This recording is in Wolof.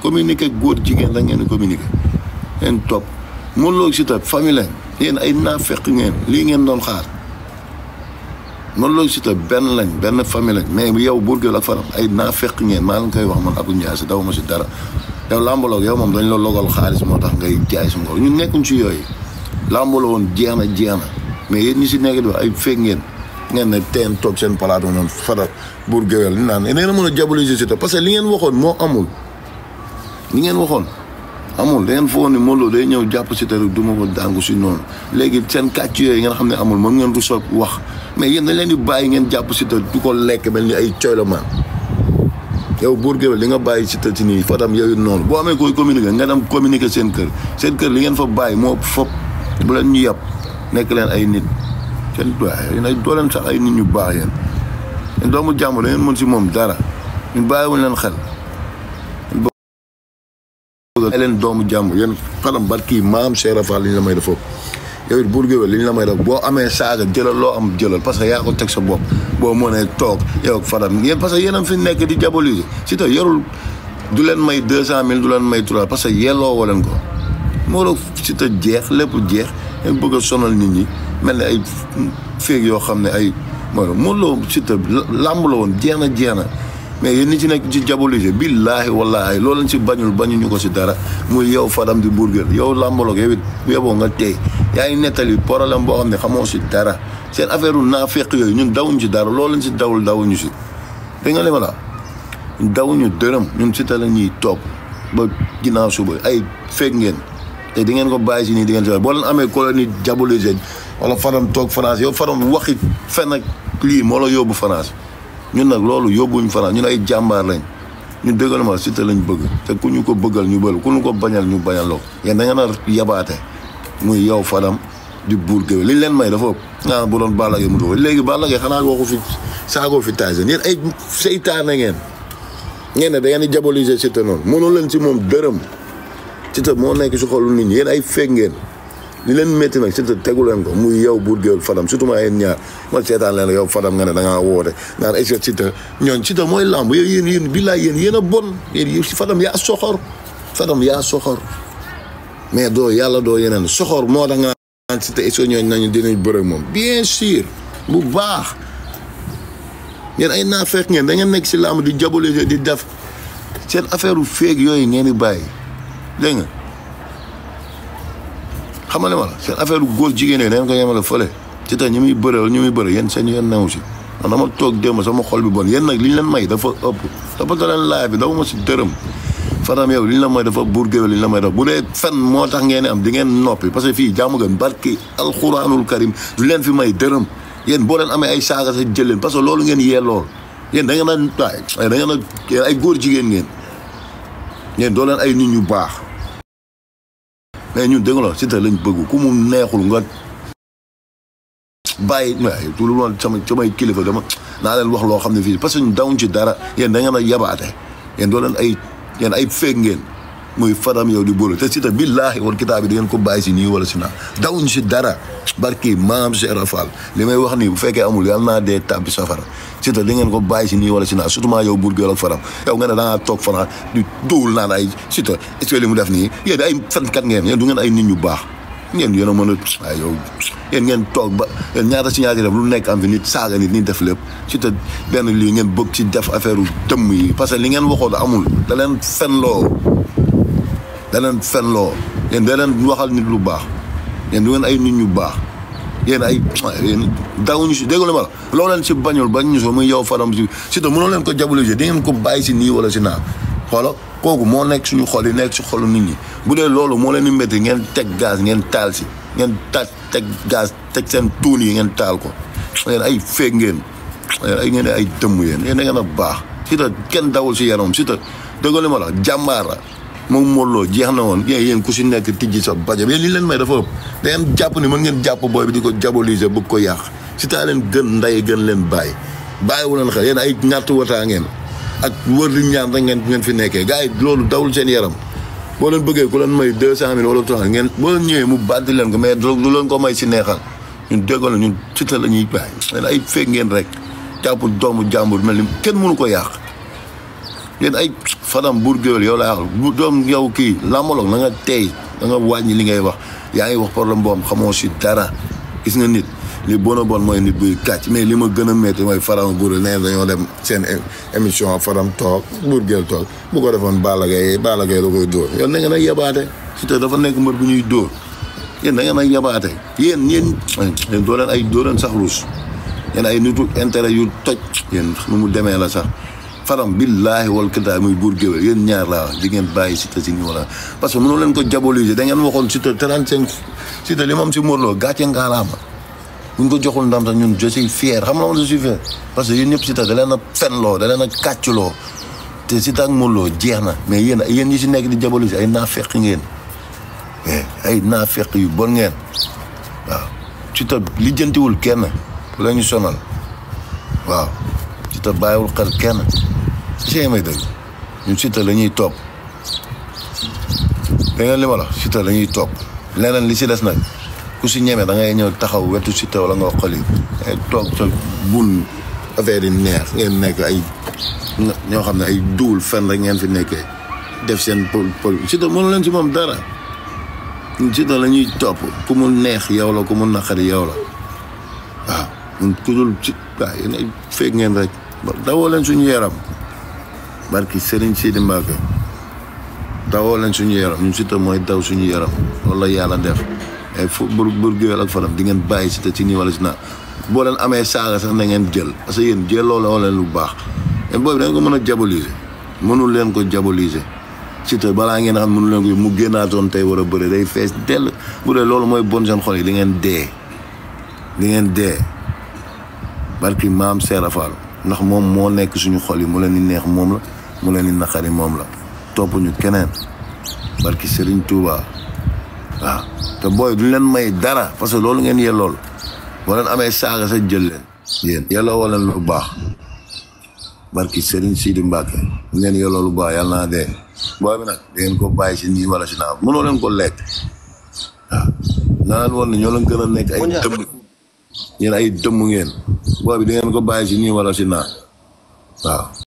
communiquer góor jigéen la ngeen communiquer ngeen topp Modou Lo Siteu famille lañ yéen ay naafeq ngeen lii ngeen doon xaar Modou Lo Siteu benn lañ benn famille lañ mais yow Bour Gueweul ak Fadam ay naafeq ngeen maa ngi koy wax man Abdou Ndiaye si daw ma si dara yow làmbaloog yow moom dañ la logal xaalis moo tax ngay jaay si ngor ñun nekkuñ si yooyu làmbalo woon jeex na mais yéen ñi si nekk di wax ay feeg ngeen ne teen toog seen plateau noonu Fadam Bour Gueweul li naan nee na mën a diaboliser Siteu parce que li ngeen waxoon moo amul li ngeen waxoon amul da ngeen foog ni Modou Lo day ñëw jàpp Siteu rek du ma ko dàngu si noonu léegi seen kàcc yooyu ngeen xam ne amul moom ngeen rusa wax mais yéen dañ leen di bàyyi ngeen jàpp Siteu du ko lekk mel ni ay coy la maan yow Bour Gueweul li nga bàyyi Siteu ci nii Fadam yow noonu boo amee koy communiquer nga dem communiquer seen kër li ngeen fa bàyyi moo fop bu leen ñu yàpp nekk leen ay nit seen waaye doo leen sax ay nit ñu baax yéen doomu jàmm da ngeen mën si moom dara ñun bàyyiwuñ leen xel ay leen doomu jàmm yéen Fadam barki maam Cheikh Rafal li ñu la may def foofu yow it Bour Gueweul li ñu la may def boo amee saaga jëlal loo am jëlal parce que yaa ko teg sa bopp boo mënee toog yow ak Fadam yéen parce que yéen a fi nekk di diaboliser Siteu yorul du leen may 200 000 du leen may 3 parce que yelloo woo leen ko moo la Siteu jeex lépp jeex ngeen bëgg a sonal nit ñi mel ne ay féeg yoo xam ne ay Modou Lo Siteu làmb la woon jeex na mais yéen ñi ci nekk ci diaboliser billaahi wallaahi loolu lañ si bañuñu ko si dara muy yow Fadam di Bour Gueweul yow làmbaloog yow it yeboo nga tey yaa ngi nettali problème boo xam ne xamoo si dara seen affaire u naafeq yooyu ñun dawuñ si dara loolu lañ si dawuñu si dégg nga li ma la dawuñu dërëm ñun Siteu la ñuy topp ba ginnaaw suba ay feeg ngeen te di ngeen ko bàyyi si nii di ngeen si boo leen amee colonie diaboliser wala Fadam toog France yow Fadam waxi fenn ak lii moo la yóbbu France ñun nag loolu yóbbuñ France ñun ay jàmbaar lañ ñun dëggal ma Siteu lañ bëgg te ku ñu ko bëggal ñu bëgg ku ñu ko bañal ñu bañal loo yéen da ngeen a yabaate muy yow Fadam di Bour Gueweul liñ leen may dafa nga bu doon Balla Gaye mu doon léegi Balla Gaye xanaa waxu fi saagoo fi Tyson yéen ay seytaane ngeen ne da ngeen di diaboliser Siteu noonu mënoo leen si moom dërëm Siteu moo nekk si xolu nit ñi yéen ay feeg ngeen li leen métti nag Siteu tegu leen ko muy yow Bour Gueweul Fadam surtout maa yéen ñaar ma seetaan leen yow Fadam nga ne da ngaa woote naan est-ce que Siteu ñooñ Siteu mooy làmb yéen billaay yéen a bon yéen Fadam yaa soxor mais doo yàlla doo yeneen soxor moo tax nga naan Siteu est-ce que ñooñ nañu dinañ bëre moom bien sûr bu baax yéen ay naafeq ngeen da ngeen nekk si làmb di diaboliser di def seen affaire u féeg yooyu ngeen di bàyyi dégg nga xam nga ne ma la seen affaire góor jigéen yi dañ ko yemale fële Siteu ñu muy bëre yéen seen yoon newu si man dama toog démb sama xol bi bon yéen nag li ñu leen may dafa ëpp dafa leen laaj bi dafa ma si dërëm Fadam yow li ñu la may dafa Bour Gueweul li ñu la may dafa bu dee fen moo tax ngeen am di ngeen noppi parce que fii jàmm gën barki alxuraanul karim du leen fi may dërëm yéen boo leen amee ay saaga sa jël leen parce que loolu ngeen yee lool yéen da ngeen a ay góor jigéen ngeen doo leen ay nit ñu baax mais ñun dégg nga Siteu lañ bëgg ku mu neexul nga bàyyi waaye tout le monde samay kilifa dama naa leen wax loo xam ne fii parce que ñu dawuñ ci dara yéen da ngeen a yabaate yéen doo leen ay feeg ngeen muy Fadam yow di Bour te Siteu billaahi wal kitaab bi da ngeen ko bàyyi si nii wala si naa dawuñ si dara barki maam Cheikh Rafal li may wax nii bu fekkee amul yàlla naa dee tàbbi safara Siteu da ngeen ko bàyyi si nii wala si naa surtout maa yow Bour Gueweul ak Fadam yow nga ne da ngaa toog France di dóowul naan ay Siteu est-ce que li mu def nii yéen ay fenkat ngeen yéen du ngeen ay nit ñu baax ngeen yéen a mën a ay yow yéen ngeen toog ba yéen ñaata signature def lu nekk am fi nit saaga nit ñi def lépp Siteu benn lii ngeen bëgg ci def affaire u dëmm yi parce que li ngeen waxoon amul da leen fenloo yéen da leen waxal nit lu baax yéen du ngeen ay nit ñu baax yéen ay yéen dawuñu si dégg nga ma la loo leen si bañul bañ ñu so muy yow Fadam si Siteu mënoo leen ko diaboliser di ngeen ko bàyyi si nii wala si naa xoola kooku moo nekk suñu xol yi nekk si xolu nit ñi bu dee loolu moo leen di métti ngeen teg gaz ngeen taal si ngeen teg gaz teg seen tuun yi ngeen taal ko yéen ay feeg ngeen ay dëmm yéen da ngeen a baax Siteu kenn dawul si yaram Siteu dégg nga ma la jàmbaar la moom Modou Lo jeex na woon yéen ku si nekk tijji sa bajo yéen li leen may dafa ëpp da ngeen jàpp ni mën ngeen jàpp booy bi di ko diaboliser bëgg ko yàq Siteu leen gën nday gën leen bàyyiwu leen xel yéen ay ñàtt wataa ngeen ak wër di ñaan rek ngeen fi nekkee gars yi loolu dawul seen yaram boo leen bëggee ku leen may 200 000 wala 300 ngeen boo leen ñëwee mu bàddi leen ko mais du leen ko may si neexal ñun déggoon ñun Siteu la ñuy bàyyi ay feeg ngeen rek jàpp doomu jàmbur mel ni kenn mënu ko yàq yéen ay Fadam buur géwél yow laa wax bu doom yow kii làmbaloog na nga tey da nga wàññi li ngay wax yaa ngi wax problème boobu xamoo si dara gis nga nit li bon a bon mooy nit buy kàcc mais li ma gën a métti mooy Fadam buur nee dañoo dem seen émission Fadam toog buur géwél toog bu ko defoon Balla Gaye da koy dóor yow na ngeen a yebaate Siteu dafa nekk mbër bu ñuy dóor yéen da ngeen a yebaate yéen doo leen ay doo leen sax ruus yéen ay nitu intérêt yu toj yéen nu mu demee la sax Fadam billaahi wal kitaab muy buur géwél yéen ñaar laa wax di ngeen bàyyi Siteu si niveau la parce que mënoo leen ko diaboliser da ngeen waxoon Siteu 35 Siteu li moom si Modou Lo gàcce ngaalaama bu ñu ko joxul ndam sax ñun je suis fier xam nga man je suis fier parce que yéen ñëpp Siteu da leen a fenloo da leen a kàcculoo te Siteu ak Modou Lo jeex na mais yéen ñi si nekk di diaboliser ay naafeq ngeen ay naafeq yu bon ngeen waaw Siteu lijjantiwul kenn bu la ñu sonal waaw Siteu bàyyiwul xel kenn si may dëgg ñun Siteu la ñuy topp da ngeen li ma la Siteu la ñuy topp leneen li si des nag ku si ñeme da ngay ñëw taxaw wetu Siteu wala nga xol yi ay toog sa bun affaire yi neex ngeen nekk ay ñoo xam ne ay duul fen rek ngeen fi nekkee def seen pol Siteu mënu leen si moom dara Siteu la ñuy topp ku mu neex yow la ku mu naqari yow la waaw ñun ku dul ci waaw yéen ay feeg ngeen rek dawoo leen suñu yaram barki Serigne Sidi Mbacke dawoo leen suñu yaram ñun Siteu mooy daw suñu yaram loolu la yàlla def ay fu bur géwél ak Fadam di ngeen bàyyi Siteu ci nii wala si naa boo leen amee saaga sax na ngeen jël parce que yéen jëloo la wala leen lu baax yéen boobu dañ ko mën a diaboliser mënul leen ko diaboliser Siteu balaa ngeen xam mënul leen ko mu génnaatoon tey war a bëre day fees dell bu dee loolu mooy bon seen xol yi di ngeen dee barki maam Seera Fall ndax moom moo nekk suñu xol yi mu leen di neex moom la mu leen di naqari moom la topp ñu keneen barki Serigne Touba waaw te booy duñ leen may dara parce que loolu ngeen yellool boo leen amee saaga sa jël leen yéen yelloo wala lu baax barki Serigne Sidi Mbacke ngeen yelloo lu baax yàlla naa dee booy bi nag da ngeen ko bàyyi si nii wala si naa mënoo leen ko lekk waaw naa leen woon ne ñoo leen gën a nekk ay dëmm yéen ay dëmm ngeen booy bi da ngeen ko bàyyi si nii wala si naa waaw